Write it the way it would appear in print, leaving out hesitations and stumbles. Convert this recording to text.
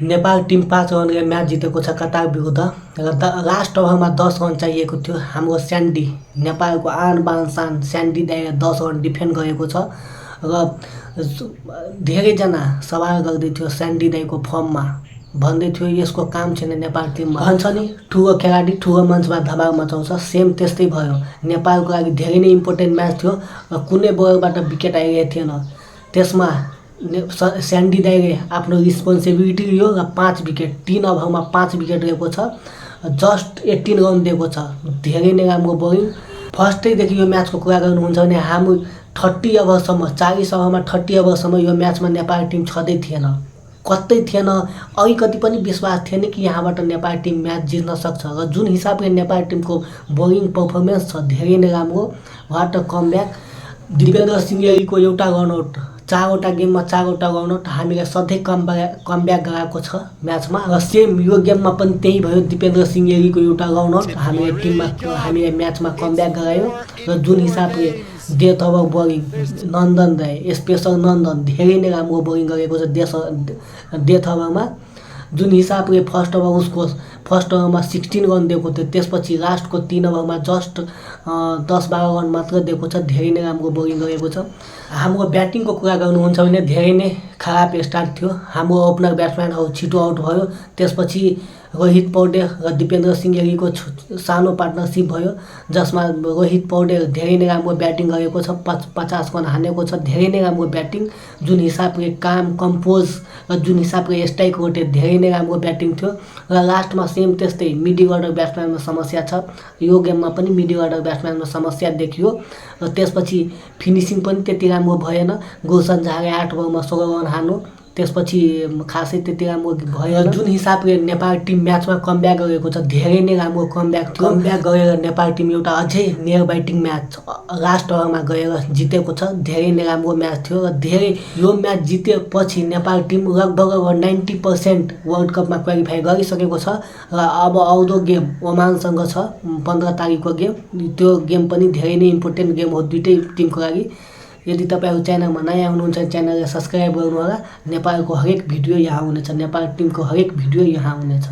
Nepal team 5 रनले match जितेको छ Qatar विरुद्ध र लास्ट ओभरमा 10 रन चाहिएको थियो। हाम्रो स्यान्डी नेपालको आन बान शान स्यान्डी दाइले 10 रन डिफेन्ड गरेको छ र धेरैजना सवाल गर्दै थियो स्यान्डी दाइको फर्ममा, भन्दै थियो यसको काम छैन नेपाल टिममा। भन्छ नि ठुलो खेलाडी ठुलो मञ्चमा धमाल मचाउँछ, सेम त्यस्तै भयो। नेपालको लागि धेरै नै इम्पोर्टेन्ट म्याच थियो र कुनै बलबाट विकेट आइरहेको थिएन। त्यसमा स्यान्डी दाइले आफ्नो रिस्पोन्सिबिलिटी लियो र 5 विकेट 3 ओभरमा 5 विकेट लिएको छ। जस्ट 18 रन दिएको छ। धेरै नै राम्रो बोलिङ। फर्स्टैदेखि यो म्याचको कुरा गर्नुहुन्छ भने हामी 30 ओभरसम्म 40 ओभरमा 30 ओभरसम्म यो म्याचमा नेपाल टिम छँदै थिएन, कतै थिएन। अलिकति पनि विश्वास थिएन कि यहाँबाट नेपाल टिम म्याच जित्न सक्छ र जुन हिसाबले नेपाल टिमको बोलिङ पर्फर्मेन्स छ धेरै नै राम्रो। What a comeback. Dipendra Singh एउटा रनआउट, 4वटा गेममा 4वटा रनआउट। हामीले सधैँ कमब्याक गराएको छ म्याचमा र सेम यो गेममा पनि त्यही भयो। दिपेन्द्र सिंहको एउटा रनआउट हामीले म्याचमा कमब्याक गरायो र जुन हिसाबले डेथ ओभर बोलिङ नन्दन दाइ स्पेसल नन्दन धेरै नै राम्रो बोलिङ गरेको छ डेथ ओभरमा। जुन हिसाबले फर्स्ट ओभरमा 16 रन दिएको थियो, त्यसपछि लास्टको 3 ओभरमा जस्ट 10-12 रन मात्र दिएको छ। धेरै नै राम्रो बोलिङ गरेको छ। हाम्रो ब्याटिङको कुरा गर्नुहुन्छ भने धेरै नै खराब स्टार्ट थियो। हाम्रो ओपनर ब्याट्सम्यानहरू छिटो आउट भयो। त्यसपछि रोहित पौडेल र दिपेन्द्र सिंहको सानो पार्टनरसिप भयो, जसमा रोहित पौडेल धेरै नै राम्रो ब्याटिङ गरेको छ। 50 रन हानेको छ। धेरै नै राम्रो ब्याटिङ। जुन हिसाबले काम कम्पोज र जुन हिसाबले स्ट्राइक रोटेट धेरै नै राम्रो ब्याटिङ थियो। र लास्टमा सेम त्यस्तै मिडल अर्डर ब्याट्सम्यानमा समस्या छ। यो गेममा पनि मिडल अर्डर ब्याट्सम्यानमा समस्या देखियो र त्यसपछि फिनिसिङ पनि त्यति राम्रो भएन। गुलसन झाले 8 ओभरमा 16 रन हान्यो, त्यसपछि खासै त्यति राम्रो भएन। जुन हिसाबले नेपाल टिम म्याचमा कमब्याक गरेको छ धेरै नै राम्रो कमब्याक थियो। कमब्याक गरेर नेपाल टिम एउटा अझै नेयर बाइटिङ म्याच लास्ट ओभरमा गएर जितेको छ। धेरै नै राम्रो म्याच थियो र यो म्याच जितेपछि नेपाल टिम लगभग 90% वर्ल्ड कपमा क्वालिफाई गरिसकेको छ र अब आउँदो गेम ओमानसँग छ 15 तारिकको गेम। त्यो गेम पनि धेरै नै इम्पोर्टेन्ट गेम हो दुईटै टिमको लागि। यदि तपाईहरु च्यानलमा नयाँ हुनुहुन्छ भने च्यानललाई सब्स्क्राइब गर्नुहोला। नेपालको हरेक भिडियो यहाँ हुनेछ, नेपाल टिमको हरेक भिडियो यहाँ हुनेछ।